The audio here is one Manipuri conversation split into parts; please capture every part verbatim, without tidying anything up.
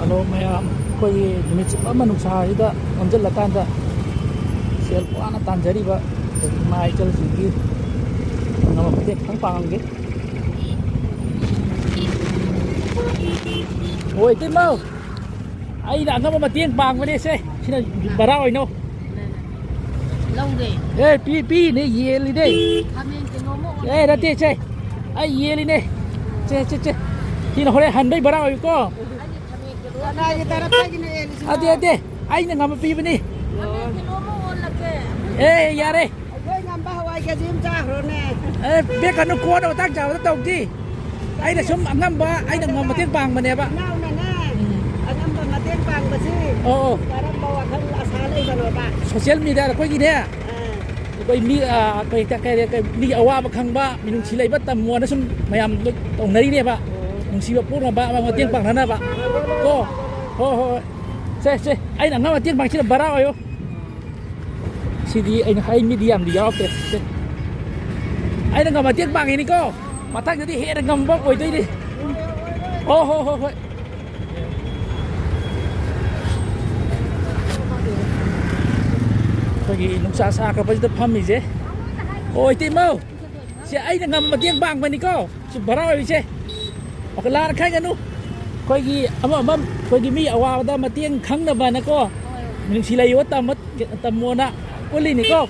ꯍꯜꯂꯣ ꯃꯌꯥꯝ, ꯑꯩꯈꯣꯏꯒꯤ ꯅꯨꯃꯤꯠ ꯆꯨꯞꯄ ꯑꯃ ꯅꯨꯡꯁꯥꯁꯤꯗ ꯑꯣꯟꯁꯤꯜꯂꯀꯥꯟꯗ ꯁꯦꯜ ꯋꯥꯅ ꯇꯥꯟꯖꯔꯤꯕ ꯑꯩꯈꯣꯏꯒꯤ ꯏꯃꯥ ꯏꯆꯜꯁꯤꯡꯒꯤ ꯑꯉꯝꯕ ꯃꯇꯦꯡ ꯈꯤꯇꯪ ꯄꯥꯡꯉꯝꯒꯦ꯫ ꯍꯣꯏ, ꯏꯇꯩꯃꯧ, ꯑꯩꯅ ꯑꯉꯝꯕ ꯃꯇꯦꯡ ꯄꯥꯡꯕꯅꯦ ꯁꯦ꯫ ꯁꯤꯅ ꯕꯔꯥ ꯑꯣꯏꯅꯧ꯫ ꯂꯧꯔꯦ꯫ ꯑꯦ, ꯄꯤ, ꯄꯤꯅꯦ, ꯌꯦꯜꯂꯤꯅꯦ꯫ ꯈꯥꯃꯦꯟ ꯀꯤꯂꯣ ꯑꯃ ꯑꯣꯜꯂꯦ꯫ ꯑꯦ, ꯅꯠꯇꯦ ꯁꯦ, ꯑꯩ ꯌꯦꯜꯂꯤꯅꯦ꯫ ꯁꯦ, ꯁꯦ, ꯁꯦ꯫ ꯁꯤꯅ ꯍꯣꯔꯦꯟ ꯍꯟꯕꯩ ꯕꯔꯥ ꯑꯣꯏꯌꯨꯀꯣ꯫ ꯀꯅꯥꯒꯤ ꯇꯔꯞꯇꯒꯤꯅꯣ ꯑꯦ, ꯂꯤꯁꯤꯡ ꯑꯗꯦ, ꯑꯗꯦ, ꯑꯩꯅ ꯉꯝꯕ ꯄꯤꯕꯅꯤ꯫ ꯀꯤꯂꯣ ꯑꯃ ꯑꯣꯜꯂꯒꯦ꯫ ꯑꯦ, ꯌꯥꯔꯦ꯫ ꯑꯩꯈꯣꯏ ꯉꯝꯕ ꯍꯋꯥꯏ ꯀꯦꯖꯤ ꯑꯃ ꯆꯥꯈ꯭ꯔꯣꯅꯦ꯫ ꯑꯦ, ꯄꯦꯛ ꯀꯅꯨ, ꯀꯣꯟꯅ ꯃꯇꯥꯡ ꯆꯥꯕꯗ ꯇꯧꯁꯤ꯫ ꯑꯩꯅ ꯁꯨꯝ ꯑꯉꯝꯕ, ꯑꯩꯅ ꯉꯝꯕ ꯃꯇꯦꯡ ꯄꯥꯡꯕꯅꯦꯕ꯫ ꯏꯅꯥꯎꯅꯅꯦ, ꯎꯝ꯫ ꯑꯉꯝꯕ ꯃꯇꯦꯡ ꯄꯥꯡꯕꯁꯤ ꯑꯣ, ꯑꯣ꯫ ꯀꯔꯝꯕ ꯋꯥꯈꯜ ꯑꯁꯥ ꯂꯩꯕꯅꯣꯕ? ꯁꯣꯁꯤꯌꯦꯜ ꯃꯦꯗꯤꯌꯥꯗ ꯑꯩꯈꯣꯏꯒꯤꯅꯦ, ꯑꯥ꯫ ꯑꯩꯈꯣꯏ ꯃꯤ, ꯑꯥ, ꯀꯩ, ꯀꯩ, ꯀꯩ, ꯀꯩ, ꯃꯤꯒꯤ ꯑꯋꯥꯕ ꯈꯪꯕ, ꯃꯤꯅꯨꯡꯁꯤ ꯂꯩꯕ ꯇꯝꯃꯣꯅ ꯁꯨꯝ ꯃꯌꯥꯝ ꯇꯧꯅꯔꯤꯅꯦꯕ꯫ ꯅꯨꯡꯁꯤꯕ ꯄꯣꯛꯅꯕ, ꯑꯃ ꯃꯇꯦꯡ ꯄꯥꯡꯅꯅꯕ꯫ ꯀꯣ? ꯍꯣꯏ, ꯍꯣꯏ, ꯍꯣꯏ꯫ ꯁꯦ, ꯁꯦ, ꯑꯩꯅ ꯑꯉꯝ ꯃꯇꯦꯡ ꯄꯥꯡꯁꯤꯅ ꯕꯔꯥ ꯑꯣꯏꯌꯣ꯫ ꯁꯤꯗꯤ ꯑꯩꯅ ꯍꯥꯏ ꯃꯤꯗꯤ ꯌꯥꯝꯗꯤ ꯌꯥꯎꯔꯛꯇꯦ꯫ ꯁꯦ꯫ ꯑꯩꯅ ꯉꯝ ꯃꯇꯦꯡ ꯄꯥꯡꯉꯤꯅꯤꯀꯣ꯫ ꯃꯊꯪꯗꯗꯤ ꯍꯦꯟꯅ ꯉꯝꯕ ꯑꯣꯏꯗꯣꯏꯅꯤ꯫ ꯍꯣ, ꯍꯣ, ꯍꯣ, ꯍꯣꯏ꯫ ꯑꯩꯈꯣꯏꯒꯤ ꯅꯨꯡꯁꯥ ꯁꯥꯈ꯭ꯔꯕꯁꯤꯗ ꯐꯝꯃꯤꯁꯦ꯫ ꯑꯣ, ꯏꯇꯩꯃꯧ, ꯁꯤ ꯑꯩꯅ ꯉꯝ ꯃꯇꯦꯡ ꯄꯥꯡꯕꯅꯤꯀꯣ꯫ ꯁꯤ ꯚꯔꯥ ꯑꯣꯏꯔꯤꯁꯦ꯫ ꯑꯣ, ꯂꯥꯟꯅ ꯈꯥꯏꯒꯅꯨ꯫ ꯑꯩꯈꯣꯏꯒꯤ ꯑꯃ ꯑꯃ ꯑꯩꯈꯣꯏꯒꯤ ꯃꯤ ꯑꯋꯥꯕꯗ ꯃꯇꯦꯡ ꯈꯪꯅꯕꯅꯀꯣ꯫ ꯃꯤꯅꯨꯡꯁꯤ ꯂꯩꯌꯣ ꯇꯝꯃ-, ꯇꯝꯃꯣꯅ ꯎꯠꯂꯤꯅꯤꯀꯣ꯫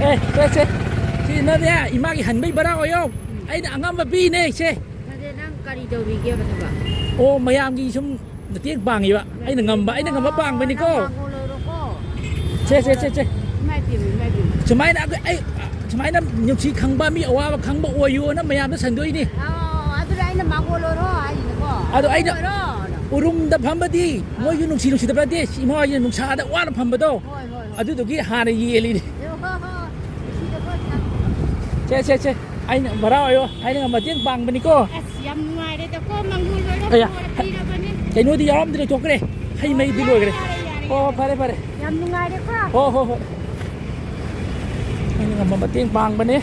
ꯑꯦ, ꯁꯦ, ꯁꯦ꯫ ꯁꯤ ꯅꯪꯅꯦ ꯏꯃꯥꯒꯤ ꯍꯟꯕꯩ ꯚꯔꯥ ꯑꯣꯏꯌꯣ꯫ ꯑꯩꯅ ꯑꯉꯝꯕ ꯄꯤꯅꯦ ꯁꯦ꯫ ꯅꯠꯇꯦ, ꯅꯪ ꯀꯔꯤ ꯇꯧꯕꯤꯒꯦꯕ ꯊꯕꯛ? ꯑꯣ, ꯃꯌꯥꯝꯒꯤ ꯁꯨꯝ ꯃꯇꯦꯡ ꯄꯥꯡꯉꯤꯕ꯫ ꯑꯩꯅ ꯉꯝꯕ, ꯑꯩꯅ ꯉꯝꯕ ꯄꯥꯡꯕꯅꯤꯀꯣ꯫ ꯅꯪ ꯃꯥꯡꯒꯣꯜ ꯑꯣꯏꯔꯣꯀꯣ꯫ ꯁꯦ, ꯁꯦ, ꯁꯦ, ꯁꯦ꯫ ꯏꯃꯥꯏ ꯄꯦꯝꯃ, ꯏꯃꯥꯏ ꯄꯦꯝꯃ꯫ ꯁꯨꯃꯥꯏꯅ ꯑꯩꯈꯣꯏ, ꯑꯩ, ꯁꯨꯃꯥꯏꯅ ꯅꯨꯡꯁꯤ ꯈꯪꯕ ꯃꯤ ꯑꯋꯥꯕ ꯈꯪꯕ ꯑꯣꯏꯌꯣꯅ ꯃꯌꯥꯝꯗ ꯁꯟꯗꯣꯛꯏꯅꯤ꯫ ꯑꯣ, ꯑꯗꯨꯅ ꯑꯩꯅ ꯃꯥꯡꯒꯣꯜ ꯑꯣꯏꯔꯣ ꯍꯥꯏꯁꯤꯅꯀꯣ꯫ ꯑꯗꯣ ꯑꯩꯅ ꯑꯣꯏꯔꯣ꯫ ꯎꯔꯨꯝꯗ ꯐꯝꯕꯗꯤ ꯃꯣꯏꯁꯨ ꯅꯨꯡꯁꯤ ꯅꯨꯡꯁꯤꯗꯕ ꯅꯠꯇꯦ꯫ ꯏꯃꯥ ꯍꯣꯏꯁꯤꯅ ꯅꯨꯡꯁꯥꯗ ꯋꯥꯅ ꯐꯝꯕꯗꯣ꯫ ꯍꯣꯏ, ꯍꯣꯏ, ꯍꯣꯏ꯫ ꯑꯗꯨꯗꯨꯒꯤ ꯍꯥꯟꯅ ꯌꯦꯜꯂꯤꯅꯤ꯫ ꯍꯣꯏ, ꯍꯣꯏ, ꯍꯣꯏ꯫ ꯅꯨꯡꯁꯤꯗꯕ ꯌꯥꯝ ꯁꯦ, ꯁꯦ, ꯁꯦ꯫ ꯑꯩꯅ ꯚꯔꯥ ꯑꯣꯏꯌꯣ꯫ ꯑꯩꯅ ꯃꯇꯦꯡ ꯄꯥꯡꯕꯅꯤꯀꯣ꯫ ꯑꯁ, ꯌꯥꯝ ꯅꯨꯡꯉꯥꯏꯔꯦꯗꯀꯣ, ꯃꯪꯒꯣꯜ ꯑꯣꯏꯔꯣ, ꯑꯌꯥ꯫ ꯃꯪꯒꯣꯜ ꯄꯤꯔꯕꯅꯤ꯫ ꯀꯩꯅꯣꯗꯤ ꯌꯥꯎꯔꯝꯗ꯭ꯔꯦ, ꯊꯣꯛꯈ꯭ꯔꯦ꯫ ꯍꯩ ꯃꯍꯤꯗꯤ ꯂꯣꯏꯈ꯭ꯔꯦ꯫ ꯌꯥꯔꯦ, ꯌꯥꯔꯦ, ꯍꯣ, ꯌꯥꯔꯦ꯫ ꯐꯔꯦ, ꯐꯔꯦ꯫ ꯌꯥꯝ ꯅꯨꯡꯉꯥꯏꯔꯦꯀꯣ꯫ ꯍꯣ, ꯍꯣ, ꯍꯣꯏ꯫ ꯑꯩꯅ ꯉꯝꯕ ꯃꯇꯦꯡ ꯄꯥꯡꯕꯅꯦ꯫